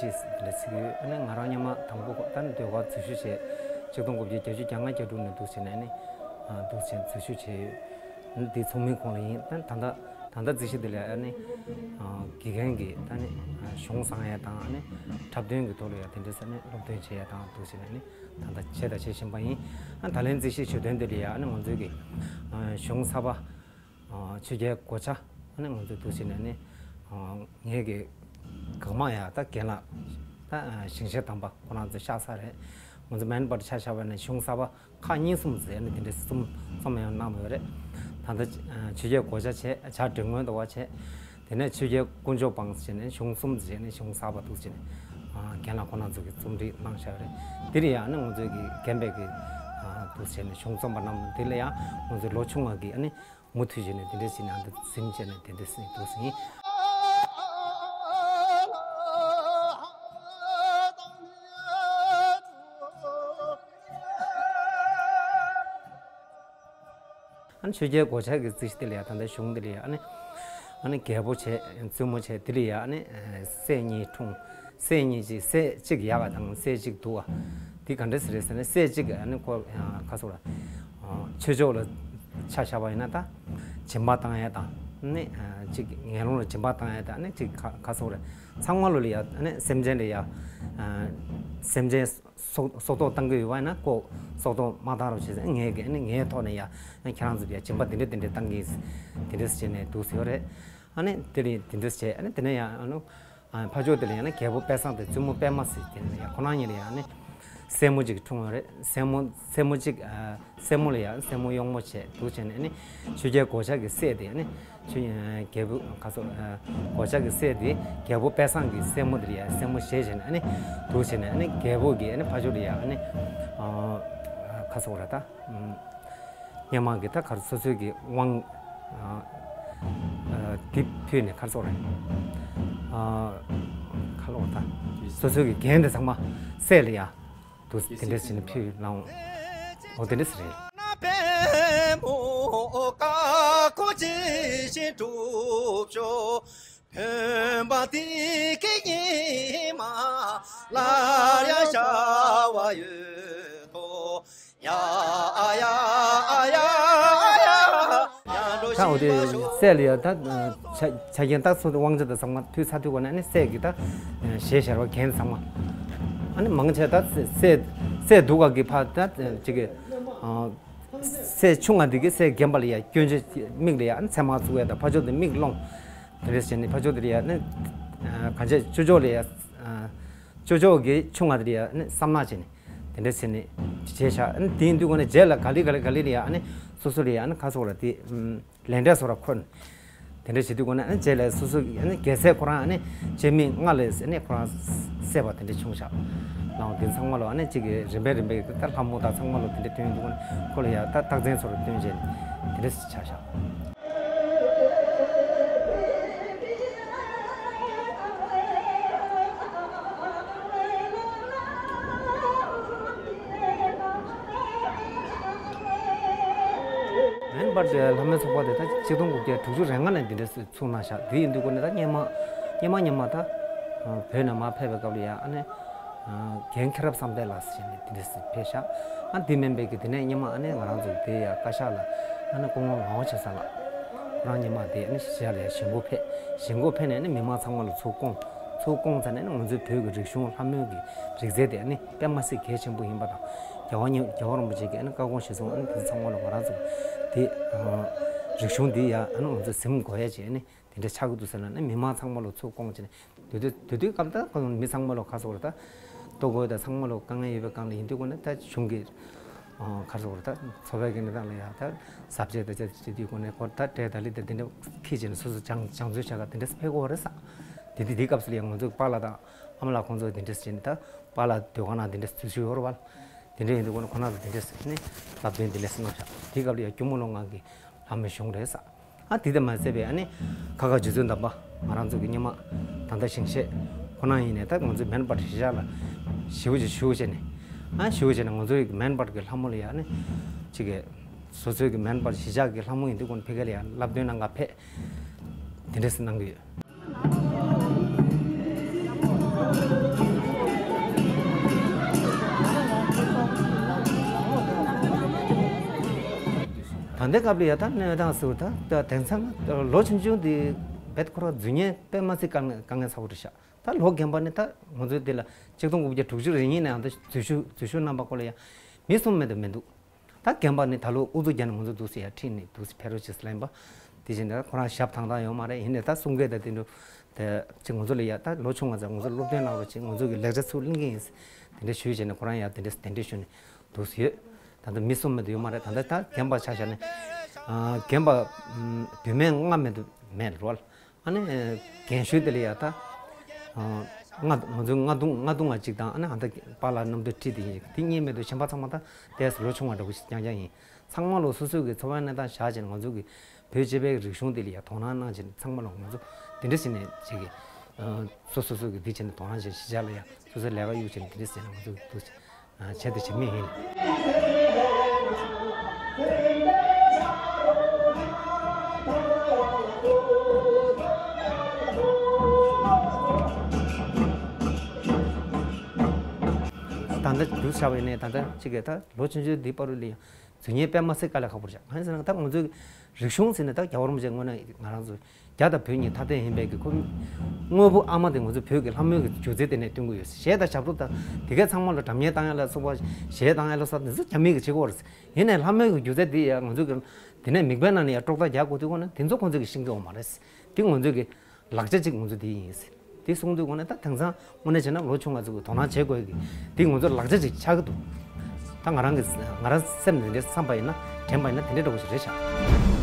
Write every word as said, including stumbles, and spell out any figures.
ཞེས་འདི་འདྲ་ཚིག་ཡོད། ཨ་ནི་ང་རང་སྔོན་མ་དང་པོ་ད་ནི་ཟློས་གར་འཛུལ་ཞུགས་བྱས། ཆིག་སྟོང་དགུ་བརྒྱ་བརྒྱད་ཅུ་གྱ་ལྔ་གྱ་དྲུག་ནས་འདུག་བྱས་ནས་ནི་འདུག་བྱས་འཛུལ་ཞུགས་བྱས་ཡོད། ཨ་ནི་དེ་ཚོགས་མིའི་ཁོངས་ལ་ཡིན། ད་ད་ལྟ་ད་ལྟ་རྩིས་གཞི་འདི་ལ་ཨ་ནི་དགེ་རྒན་གྱི་ད་ནི་གཞུང་བསྲང་ཡས་དང་། ཨ་ནི་འཁྲབ་སྟོན་གྱི་ཐོག་ལ་ཡང་དེ་འདྲ་ས་ནི་སློབ་སྟོན་བྱེད་ཡས་དང་འདུག་བྱས་ནས་ནི་ད་ལྟ་བྱས་དང་བྱེད་བཞིན་པ་ཡིན། ཨ་ད་ལན་རྩིས་གཞི་ཞུ་དོན་འདི་ལ་ཡང་ཨ་ནི་ང་ཚོའི་གི་གཞུང་གསར་པ། ཆོས་རྒྱལ་གོ་ཆ། ཨ་ནི་ང་ཚོ་འདུག་བྱས་ནས་ནི་ངེད་ཀྱི་གང་མང་ཡང་ད་རྒན་ལགས་ད་ཞིང་གཤེགས་དམ་པ་ཁོ་རང་ཚོ་ཤག་ས་རེད། ང་ཚོ་མན་པར་ཆ་བཞག་པ་ནི་གཞུང་གསར་པ་ཁག་གཉིས་གསུམ་ཟེར་ནི་དེ་འདྲའི་གསུམ་གསུམ་ཡང་གནང་བ་ཡོད་རེད། ད་ལྟ་ཆོས་རྒྱལ་གོ་ཆ་བྱས། བྱ་བྲལ་སྔོན་དུ་བ་བྱས། དེ་ནས་ཆོས་རྒྱལ་དཀོན་མཆོག་འབངས་བྱས་ནས་གཞུང་གསུམ་བྱས་ནས་གཞུང་གསར་པ་འདུག་བྱས་ནས་རྒན་ལགས་ཁོ་རང་ཚོ་གི་རྩོམ་སྒྲིག་གནང་བཞག་རེད། དེ་རེད་ཡང་ནི་ང་ཚོ་གི་རྒན་པའི་གི་འདུག་བྱས་ནས་གཞུང་རྩོམ་པ་རྣམས་དེ་ལ་ཡང་ང་ཚོ་ལོ་ཆུང་བ་གི་ཨ་ནི། མུ་མཐུད་བྱས་ནས་དེ་འདྲས་བྱས་ནས་ཨ་འདི་ཟིན་བྱས་ནས་དེ་འདྲས་ཟིན་འདུག་ཟིན། ཨ་ནི་ཆོས་རྒྱལ་གོ་ཆ་གི་རྩིས་གཞི་དེ་ལ་ཡང་ད་ལྟ་གཞུང་འདི་ལ་ཡང་ཨ་ནི་ཨ་ནི་རྒྱལ་པོ་བྱས་བཙུན་མོ་བྱས་དེ་ལ་ཡང་ཨ་ནི་སྲས་གཉིས་འཁྲུངས། སྲས་གཉིས་ཀྱི་སྲས་གཅིག་ཡག་ག་དང་སྲས་གཅིག་སྡུག་ག། དེ་ག་འདྲ་ཟེར་རེད་ཟེར་ན་སྲས་གཅིག་ཨ་ནི་ཁོ་ཁ་སོ་ར་ཆོས་ཕྱོགས་ལ་ཆ་བཞག་པ་ཡིན་ན་ད་སྦྱིན་པ་བཏང་ཡ་དང་ནི་གཅིག་ངན་སློང་ལ་སྦྱིན་པ་བཏང་ཡ་དང་ནི་གཅིག་ཁ་ཁ་སོ་ར་ཚང་མ་ལོ་ལ་ཡ་ནི་སེམས་ཅན་ལ་ཡ་སེམས་ཅན་སྲོག་སྲོག་ཐོག་བཏང་གི་ཡོད་པ་ཡིན་ན་ཁོ་སྲོག་ཐོག་མ་བཏང་རོགས་བྱེད་ཟེར། ངས་གི་ནི་ངའི་ཐོག་ནས་ཡ་ཁྱེད་རང་ཚོ་ལ་ཡ་སྦྱིན་པ་དེ་འདྲ་དེ་འདྲ་བཏང་གི་དེ་འདྲ་བྱས་ནས་འདུག་ཟེར་བ་རེད། ཨ་ནི་དེ་ལ་དེ་འདྲ་བྱས་ཨ་ནི་དེ་ནས་ཡ་ཨ་ནི། ཕ་ཕྱོགས་དེ་ལ་ཡང་ན་རྒྱལ་པོ་དཔལ་བཟང་དང་བཙུན་མོ་པད་མ་ཟེར་དེ་ནས་ཡང་ཁོ་རང་གཉིས་ལ་ཡང་ནི་སྲས་མོ་གཅིག་འཁྲུངས་ཡོད་རེད། སྲས་མོ་སྲས་མོ་གཅིག་སྲས་མོ་ལ་ཡང་སྲས་མོ་གཡོག་མོ་བྱས་འདུག་བྱས་ནས་ནི་ཆོས་རྒྱལ་གོ་ཆ་གི་སྲས་དེ་ནི་ཆོས་རྒྱལ་པོ་ག་སོ་གོ་ཆ་གི་སྲས་དེ་རྒྱལ་པོ་དཔལ་བཟང་གི་སྲས་མོ་དེ་ལ་ཡང་སྲས་མོ་བྱས་བྱས་ནས་ནི་འདུག་བྱས་ནས་ནི་རྒྱལ་པོ་གི་ནི་ཕ་ཕྱོགས་ལ་ཡང་ནི་ག་སོ་ར་ད། སྔོན་མ་གི་ད་ག་རེ་སོ་སོའི་གི་དབང་དེ་ཕུལ་ནས་ག་རེ་ཟེར་རེད། ག་ལོར་ད་སོ་སོའི་གི་འགན་དེ་ཚང་མ་སྲས་ལ་ཡ་དུ་དེ་འདྲ་བྱས་ནས་ཕུལ་ལ་འོང་། འོ་དེ་འདྲ་ཟེར་རེད། ད་འོ་དེ་སྲས་ལ་ཡ་ད་ཆ་ཆ་རྐྱེན་ད་སོ་དབང་ཆ་དང་ཚང་མ་ཕུལ་ཚར་དུས་གོ་ནས་ཨ་ནི་སྲས་ཀྱི་ད་ཞལ་ཤར་བ་འགན་ཚང་མ་ཨ་ནི་མང་ཆེ་ད་སྲས་སྲས་སྡུག་ག་གི་ཕ་ད་ཅིག་གི་སྲས་ཆུང་ང་འདི་གི་སྲས་རྒན་པ་ལ་ཡ་སྐྱོན་ཆ་མིག་ལ་ཡ་ཨ་ནི་ཚེར་མ་བཙུགས་ཡ་ད་ཕ་ཕྱོགས་དེ་མིག་ལོང་། དེ་འདྲ་བྱས་ནས་ཕ་ཕྱོགས་དེ་ལ་ཡ་ནི་གང་བྱས་ཅོ་ཅོ་ལ་ཡ་ཅོ་ཅོ་གི་ཆུང་ང་དེ་ལ་ཡ་ནི་བསམ་ནག་བྱས་ནས་དེ་འདྲ་བྱས་ནས་བྱས་ཤག་ཨ་ནི་དེ་ཡིན་དུས་གོ་ནས་རྗེས་ལ་ག་ལེ་ག་ལེ་ག་ལེ་ལ་ཡ་ཨ་ནི་སོ་སོ་ལ་ཡ་ཨ་ནི་ཁ་སོགས་ལ་དེ་ལས་འབྲས་སོགས་ལ་འཁོར་ནས་དེ་འདྲ་བྱེད་དུས་གོ་ནས་ཨ་ནི་རྗེས་ལ་སོ་སོ་གི་ཨ་ནི་རྒྱལ་སྲས་ཁོ་རང་ཨ་ནི་སྤྱན་མིག་ལྔ་ལས་ཨ་ནི་ཁོ་རང་སད་པ་དེ་འདྲ་བྱུང་ཤག་ལའང་དེ་ཚང་མ་ལོ་ཨ་ནི་གཅིག་གི་རིམ་པས་རིམ་པས་ཀྱི་ད་ལྷ་མོ་དང་ཚང་མ་ལོ་དེ་འདྲ་སྟོན་དུས་གོ་ནས་ཁོ་ལ་ཡ་ད་རྟགས་མཚན་སོགས་ལ་སྟོན་བྱས་ནས་དེ་འདྲ་ཆགས་ཤག་མན་པར་དེ་ལྷ་མོའི་ཚོགས་པ་དེ་ད་ཆིག་སྟོང་དགུ་བརྒྱ་དྲུག་ཅུ་རེ་ལྔ་ནས་འདི་འདྲ་ཚུགས་གནང་ཤག་དེ་ཡིན་དུས་གོ་ནས་ད་སྔོན་མ་སྔོན་མ་སྔོན་མ་ད་བོད་ནས་མར་ཕེབས་པའི་སྐབས་ལ་ཡ་ཨ་ནི། རྒན་མཁྱེན་རབ་བསམ་གཏན་ལགས་ཟེར་ནས་དེ་འདྲ་ཞིག་ཕེབས་ཤག་ཨ་དེ་མིན་པའི་གི་དེ་ནས་སྔོན་མ་ཨ་ནི་ང་རང་ཚོ་དེ་ཡ་བཀའ་ཤག་ལ་ཨ་ནི་སྐུ་ངོ་ངག་དབང་ཆོས་བཟང་ལགས་ཁོ་རང་སྔོན་མ་དེ་ཨ་ནི་གཞིས་ཆགས་ལ་ཡ་གཞིས་འགོ་ཕེབས། གཞིས་འགོ་ཕེབས་ནས་ཨ་ནི་མི་མང་ཚང་མ་ལ་ཚུར་བསྐོངས། ཚུར་བསྐོངས་ཚར་ནས་ཨ་ནི་ང་ཚོའི་བོད་ཀྱི་རིག་གཞུང་ལྷ་མོའི་གི་རིག་རྩལ་དེ་ཨ་ནི་དཔེ་མ་སྲིད་གལ་ཆེན་པོ་ཡིན་པ་དང་། རྒྱལ་བ་རྒྱལ་བ་རིན་པོ་ཆེ་གི་ཨ་ནི་བཀའ་དགོངས་གཞིར་བཟུང་ཨ་ནི་དེ་ཚང་མ་ལ་ང་རང་ཚོ་དེ་རིག་གཞུང་འདི་ཡ་ཨ་ནི་ང་ཚོ་ཟིན་དགོས་ཡ་ཅིག་ཨ་ནི། དེ་འདྲ་ཆགས་ཀྱི་འདུག་ཟེར་ན་ནི་མི་མང་ཚང་མ་ལ་ཚུར་བསྐོངས་བྱས་ནས་དེ་དུས་དེ་དུས་སྐབས་ད་ཁོ་མི་ཚང་མ་ལ་ཁ་སོགས་ལ་ད་ལྟོ་གོས་དང་ཚང་མ་ལ་དཀའ་ངལ་ཡོད་པའི་སྒང་ལ་ཡིན་དུས་ཁོ་ནི་ད་གཞུང་གི་ཁ་སོགས་ལ་ད་འཚོ་བའི་གི་གནས་སྟངས་ལ་ཡང་ད་ཟབ་ཆས་དང་བཅས་བྱེད་དུས་ཁོ་ནི་ཁོ་ད་འབྲས་དང་ལི་དང་དེ་འདྲ་འཁྱེར་བྱས་ནས་སོ་སོ་སྦྱང་སྦྱང་བརྩོན་བྱ་ག་དེ་འདྲ་ཕེབས་དགོས་པ་རེད་ས། དེ་དུས་དེའི་སྐབས་སུ་ལ་ཡང་ང་ཚོ་པཱ་ལགས་དང་ཨ་མ་ལགས་ཁོང་ཚོ་དེ་འདྲ་བྱས་ནས་ད་པཱ་ལགས་སྡོད་ཁང་ནང་དེ་འདྲ་འཛུལ་ཞུགས་ཡོད་རེད་བ། དེ་འདྲ་ཡིན་དུས་ཁོ་ནི་ཁོ་ན་ཚོ་དེ་འདྲ་ཟེར་ནས་སློབ་སྟོན་དེ་འདྲ་ཟེར་གནང་ཤག་དེའི་སྐབས་ལ་ཡང་སྐྱོར་མོ་ལོ་ང་གི་ལྷ་མོའི་གཞུང་རེད་ས། ཨ་དེ་དེ་མ་ཟད་པའི་ཨ་ནི་ཁ་ཁ་རྗེ་བཙུན་དམ་པ་ང་རང་ཚོ་གི་སྔོན་མ་ད་ལྟ་ཞིང་གཤེགས་ཁོ་ན་ཡིན་ནས་ད་ང་ཚོའི་མན་པར་གཞིས་ཆགས་ལ་ཞེ་པོ་ཅིག་ཞུ་བྱས་ནས་ཨ་ཞུ་བྱས་ནས་ང་ཚོའི་མན་པར་གྱི་ལྷ་མོ་ལ་ཡ་ཨ་ནི་ཅིག་གི་སོ་སོའི་གི་མན་པར་གཞིས་ཆགས་ཀྱི་ལྷ་མོ་ཡིན་དུས་ཁོ་ན་ཕ་གི་ལ་ཡ་སློབ་སྟོན་གནང་ག་ཕེབས་དེ་འདྲ་ཞིག་གནང་གི་ཡོད། ད་ལྟའི་སྐབས་ལ་ཡ་ད་གནས་སྟངས་ཟེར་བ་ད་ད་དེང་སང་ལོ་ཆུང་ཆུང་འདི་རྦད་ཁོ་རང་རྫུན་ཉེས་དཔེ་མ་སྲིད་དཀའ་ངལ་དཀའ་ངལ་ཚ་པོ་རེད་ཤག་ད་ལོ་རྒན་པ་ནི་ད་ང་ཚོའི་འདི་ལ་ཆིག་སྟོང་དགུ་བརྒྱ་དྲུག་ཅུ་རེ་གཉིས་ནས་ཨ་ད་འཛུལ་ཞུགས་འཛུལ་ཞུགས་གནང་པ་ཁོ་ལ་ཡ་མི་གསུམ་མེད་དུ་མི་འདུག་ད་རྒན་པ་ནི་ད་ལོ་ཨུ་ཚུགས་རྒྱག་ནས་ང་ཚོ་འདུག་སེ་ཡ་ཁྲིད་ནས་འདུག་སེ་ཕེབས་རོགས་བྱེད་ཟེར་ལབ་ཡིན་པ། དེ་བཞིན་ད་ཁོ་རང་ཞབས་དང་དང་ཡོད་མ་རེད། ཡིན་ནའི་ད་གསུང་སྐད་ད་དེ་འདྲ་ད་ཅིག་ང་ཚོ་ལ་ཡ་ད་ལོ་ཆུང་བ་ཚོ་ང་ཚོ་སློབ་སྟོན་གནང་རོགས་བྱེད། ང་ཚོ་གི་ལེགས་ཆ་ཚུར་གླེང་གི་ཡིན་ཟེར་དེ་འདྲ་ཞུས་བྱས་ནས་ཁོ་རང་ཡ་དེ་འདྲ་དེ་འདྲ་ཞུས་ནས་འདུག་སེ་ཡོད། ད་ལྟ་མི་གསུམ་མེད་དུ་ཡོད་མ་རེད། ད་ལྟ་ད་རྒན་པ་ཆ་བཞག་ནས་ཨ་རྒན་པ་ཨམ་བུད་མེད་ལྔ་མེད་དུ་མེད་རོལ། ཨ་ནི་རྒན་གཞོན་དེ་ལ་ཡ་ད་ཨ་ལྔ་ང་ཚོའི་ལྔ་དུང་ལྔ་དུང་ང་གཅིག་དང་ཨ་ནི་ཨ་ད་པཱ་ལགས་རྣམ་གྲོལ་ཁྲིད་དེ་ཡིན། དེ་གཉིས་མེད་དུ་གཞན་པ་ཚང་མ་ད་ཏོག་ཙམ་ལོ་ཆུང་བ་འདྲ་པོ་ཞིག་རྐྱང་རྐྱང་ཡིན། ཚང་མ་ལོ་སོ་སོའི་གི་འཚོ་བའི་གནས་སྟངས་བཞག་བྱས་ནས་ང་ཚོ་གི་བོད་སྤྱི་པའི་རིག་གཞུང་དེ་ལ་ཡ་དོ་སྣང་གནང་བྱས་ནས་ཚང་མ་ལོ་ང་ཚོ་དེ་འདྲ་བྱས་ནས་ཅིག་གི་ཨ་སོ་སོ་སོ་གི་འདི་བྱས་ནས་དོ་སྣང་བྱས་ནས་གཞིས་ཆགས་ལ་ཡ་སོ་སོའི་ལས་ཀ་གཡུག་བྱས་ནས་དེ་འདྲ་བྱས་ནས་ང་ཚོ་གི་འདུག་བྱས། བྱས་དང་བྱེད་མུས་ཡིན། ད་ལྟ་འདུག་བྱས་པ་ཡིན་ནའི་ད་ལྟ་གཅིག་གི་ད་ལོ་ཆུང་ཆུང་འདི་བར་དུ་ལ་ཡང་རྫུན་ཉེས་དཔེ་མ་སྲིད་དཀའ་ལས་ཁག་པོ་རེད། གང་ཡིན་ཟེར་ན་ད་ང་ཚོའི་རིག་གཞུང་ཟེར་ནས་ད་རྒྱལ་བ་རིན་པོ་ཆེ་དངོས་གནས་ང་རང་ཚོ་རྒྱ་དང་བོད་གཉིས་ཐ་དད་ཡིན་པའི་གི་ཁོ་དངོས་པོ་ཨ་མ་དེ་ང་ཚོ་བོད་ཀྱི་ལྷ་མོའི་གི་སྒྱུ་རྩལ་དེ་ནས་སྟོན་གྱི་ཡོད། གཞས་དང་ཞབས་བྲོ་དང་དེ་གའི་ཚང་མ་ལ་སྒྲ་སྙན་བཏང་ཡ་ལ་སོགས་པ། གཞས་བཏང་ཡ་ལ་སོགས་དེ་ཚོ་རྒྱ་མི་གི་བྱེད་སྒོ་རེད། ཡིན་ནའི་ལྷ་མོའི་གི་སྒྱུ་རྩལ་དེ་ཡ་ང་ཚོ་གི་དེ་ནས་མིག་དཔེ་ནང་ནས་ཡ་དཀྲོག་གཏམ་རྒྱག་དགོས་དུས་ཁོ་ན་དེ་ཚོ་ཁོ་ཚོ་གི་ཤེས་ཀྱི་ཡོད་མ་རེད། དེ་ང་ཚོ་གི་ལག་ཆ་གཅིག་ང་ཚོ་དེ་ཡིན། དེ་གསུང་དུས་ཁོ་ན་ད་དེང་སང་དངོས་གནས་བྱས་ན་ལོ་ཆུང་ང་ཚོ་གི་དོ་སྣང་བྱེད་དགོས་གི་དེ་ང་ཚོ་ལག་ཆ་གཅིག་ཆགས་ཀྱི་འདུག་ད་ང་རང་གི་ང་རང་སེམས་ནས་འདི་འདྲ་བསམ་པ་ཡིན་ན་དྲན་པ་ཡིན་ན་དེ་འདྲ་འདྲ་པོ་ཞིག་རེད་ཤག